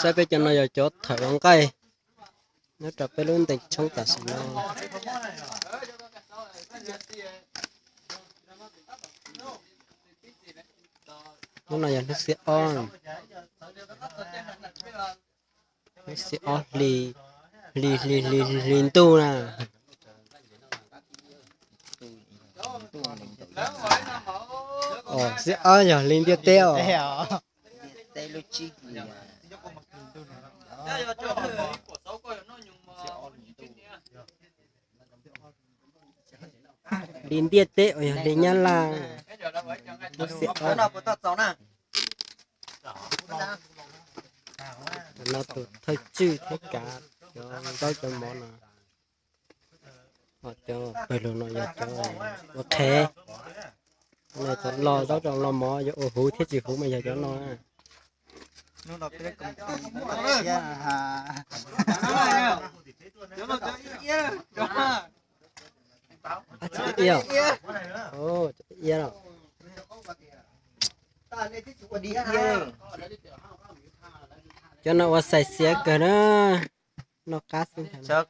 Saib peb cov no yog cov thawm ua nqaij nyob rau peb lub ntees tshoob tam sim no. Hnub no yog hnub xiab ob, hnub xiab ob hli, hli hli hli hli ntuj na. Xiab ob yog hli ntiaj teb os. Hli ntiaj teb uas yog hli Nyab Laj. Hnub xiab ob no tus thawj tswj thiab kav cov ntaub cov mov no. Ho cov pawg lug no yog cov ua qhev, cov lo zaub rau lo mov, yuav ua huv thiab tsis huv mas yog cov no. Cov no ua xais xiav kawg na, noj qab xwb. Ob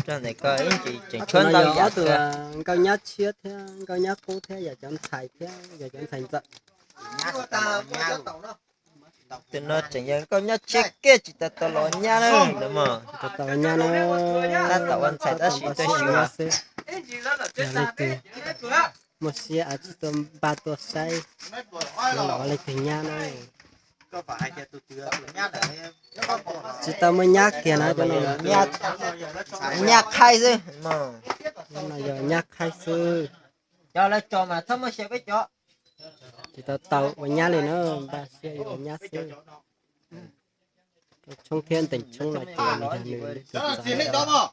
tug nkauj nyab tshiab thiab nkauj nyab qub thiab yog cov ntxhais thiab yog cov ntxhais ntxawm. Tus no tseem yog nkauj nyab tshiab kiag tsis tau tau los nyab na. Tsis tau tau los nyab na, tab tom ua ntxhais tab sis tuaj xyuas xwb. Yog leej twg muaj siab tsis tuaj npaj tuaj saib, los leej twg nyab na. Tsis tau muaj nyab kiag na, cov no nyab qhaib xwb. Cov no yog nyab qhaib xwb. Cov lawv tso mas txhob muaj sia peb cov. Tsis tau tau ua nyab li na, npaj siab yuav ua nyab xwb. Tshoob thiab ntees tshoob no ces nws yog nws li tus txawv.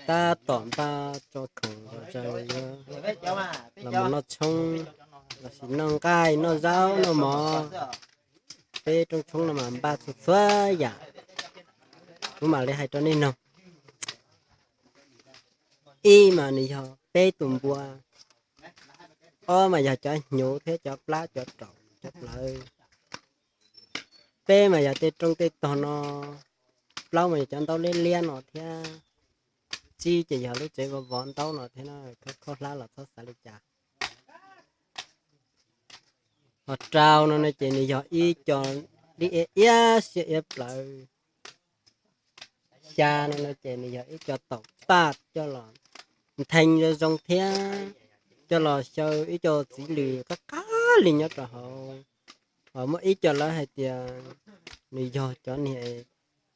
Tab tom npaj tso khoom zom zaws yuav los mus noj tshoob, los sis noj nqaij noj zaub noj mov. Peb rooj tshoob no mas npaj txhua txhua yam, kuv mam li hais rau nej mloog. Ib mas nws yog peb tus npua, ob mas yog cov hnyuv thiab cov plab cov raum cov plawv, peb mas yog tej rooj tej tog no, plaub mas yog cov ntaub liab liab no thiab, tsib ces yog lub tsev vov vov ntaub no thiab na, khaub khaub hlab los txhob xav li cas. Ho rau no no ces nws yog ib co li iab iab siab iab plawv. Xya no no ces nws yog ib co taum paj coj los nthee zoo zoo thiab coj los xyaw ib co txiv lws qab qab li nyob rau hauv. Ho muaj ib co lawv hais tias nws yog cov niag,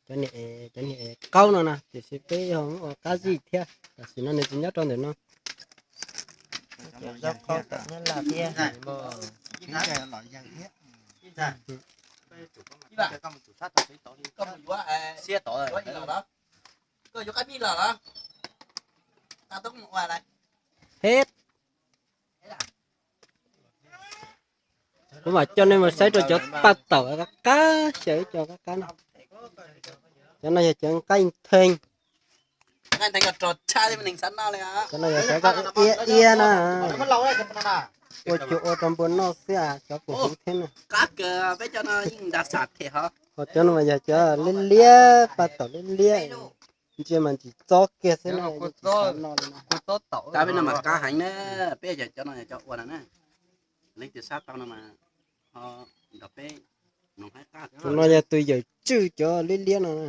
cov niag, cov niag qaub no na, tiam sis peb ho muab ua qab zij thiab, tam sim no nws tsis nyob rau ntawm no. Peb, kuv mam coj nej mus saib rau cov paj taum qab qab, xyaw ib co qab qab no. Cov no yog cov nqaij ntheej. Cov no yog cov iab iab na, ua cuag ua rau npua noj xwb, cov kuj huv thiab na. Ho cov no mas yog cov liab liab, paj taum liab liab, ntsia mas ntsim txob kiag xwb na. Tus no yog tus yawm tswj cov liab liab no na.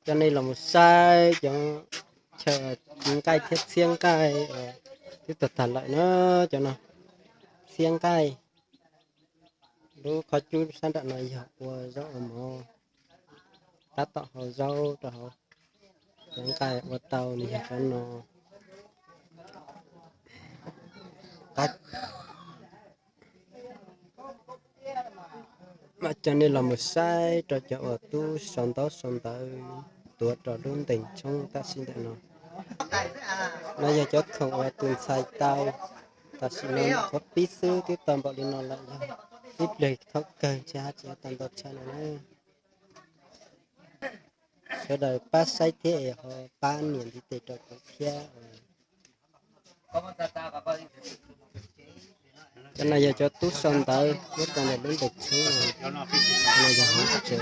Coj nej los mus saib cov chaw nqaij thiab txiab nqaij twb tag tag lawm na. Cov no txiab nqaij. Lub qhov cub sab nram no yog ua zaub ua mov, tab tom hau zaub rau hauv. Cov nqaij ua tau nws yog cov no. Mam coj nej los mus saib rau cov uas tub sau ntaub sau ntawv tuav rau lub ntees tshoob tam sim ntawm no. No yog cov khoom uas tus ntxhais tau tam sim no, nyuam qhuav pib xwb twb tau npaum li no lawm yog. Ib pliag thaum kawg ntshe haj tseem tau ntau tshaj no na. Sawv daws pab saib thiab es ho pab nias ntiv tes rau kuv thiab. Cov no yog cov tub sau ntawv nyob rau ntawm lub ntees tshoob no. Cov no yog hauv tsev,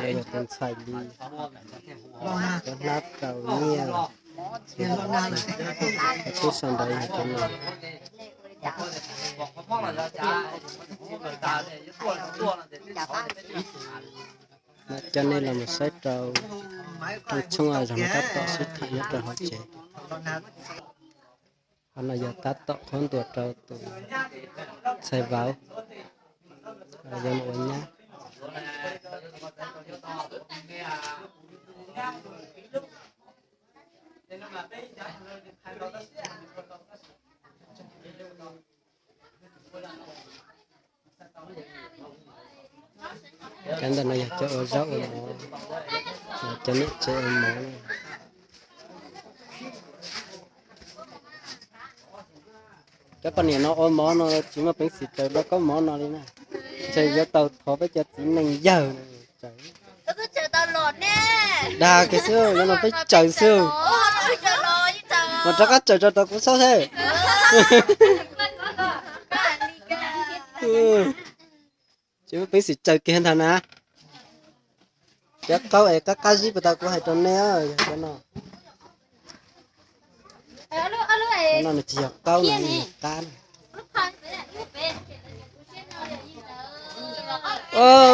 yog tus ntxhais li, cov hnab rau nyiaj, cov tub sau ntawv yog cov no. Coj nej los mus saib rau rooj tshoob zog no tab tom sib tham nyob rau hauv tsev. Qhov no yog tab tom qhuab ntuas rau tus ntxhais vauv, yog mus ua nyab. Cov ntawm no yog cov ua zaub ua mov, cov niam tsev ua mov. Cov poj niam no ua mov no tsis muaj peev xwm tsaws rau koob mov no li na. Ntshe yuav tau thov peb cov txiv neej yawg tsaws. Dag kiag xwb, yuav no peb tsaws xwb. Mas rov qab tsaws rau kuv saib seb. Tsis muaj peev xwm tsaws kiag ntag na. Cov qaub es qab qab zib puas tau kuv hais rau nej, yog cov no. Cov no nws tsis yog qaub na, nws yog qab na.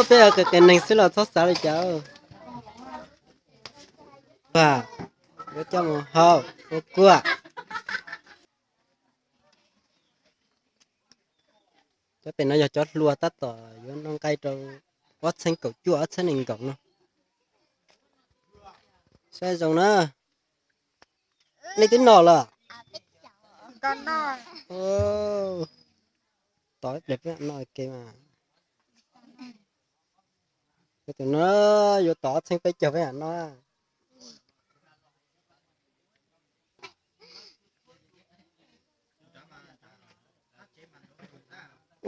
Peb ua qias qias neeg xwb los txhob xav li cas. Yuav coj mus hau ua kuaj. Cov pem no yog cov hlua tab tom yuav noj nqaij rau ob txhiab kaum cuaj ob txhiab nees nkaum no. Saib zoo na. Nej twb noj lawm? Tos ib pliag peb mam noj ua ke mas. Tus no yuav tos ob txhiab peb caug peb mam noj.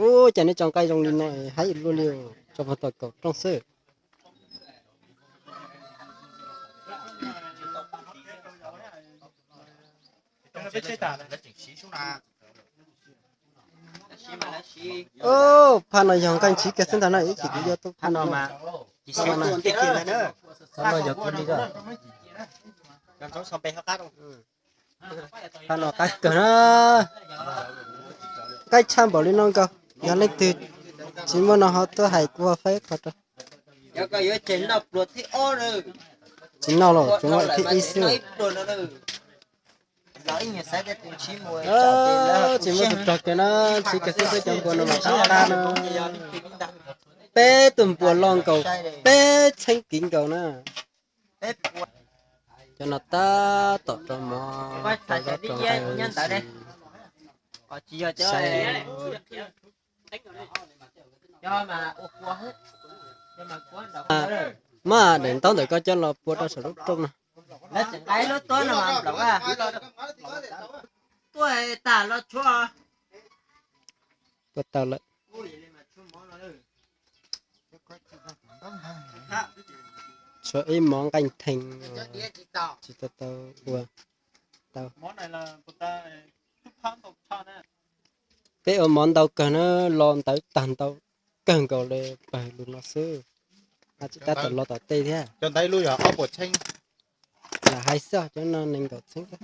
Ub, cas nej tso nqaij zoo li no, haib luaj li, tso puag tom kaum rooj xwb. Phaj no yog nqaij ntshiv kiag xwb ntag no, ib chim kuv yuav tau phaj no. Qhov no yog kuv li ko. Phaj no qaib kawg na. Qaib tshaj npaum li no nkaus, yog leej twg tsis muaj no ho tuaj hais kuv faib qhov rau. Tsis noj los tsuas noj thib ib xwb. Tsis muaj tus rog kiag na, ntshiv kiag xwb, peb cov npua no mas qab qab na. Peb tus npua loj nkaus peb txheeb kiv nkaus na. Cov no tab tom rau mov rau zaub rau nqaij saib. Mas daim ntaub ntawm koj coj los pua rau saum lub rooj no. Pua tau lawm. Tshuav ib mov nqaij thees tsis tau tau ua tau. Peb ua mov ntau kawg na, lo ntawv tag ntau kawg nkaus li pawg lug no xwb. Tsis tab tom lo tom tej thiab. Lam hais xwb, cov no nees nkaum txheeb xwb.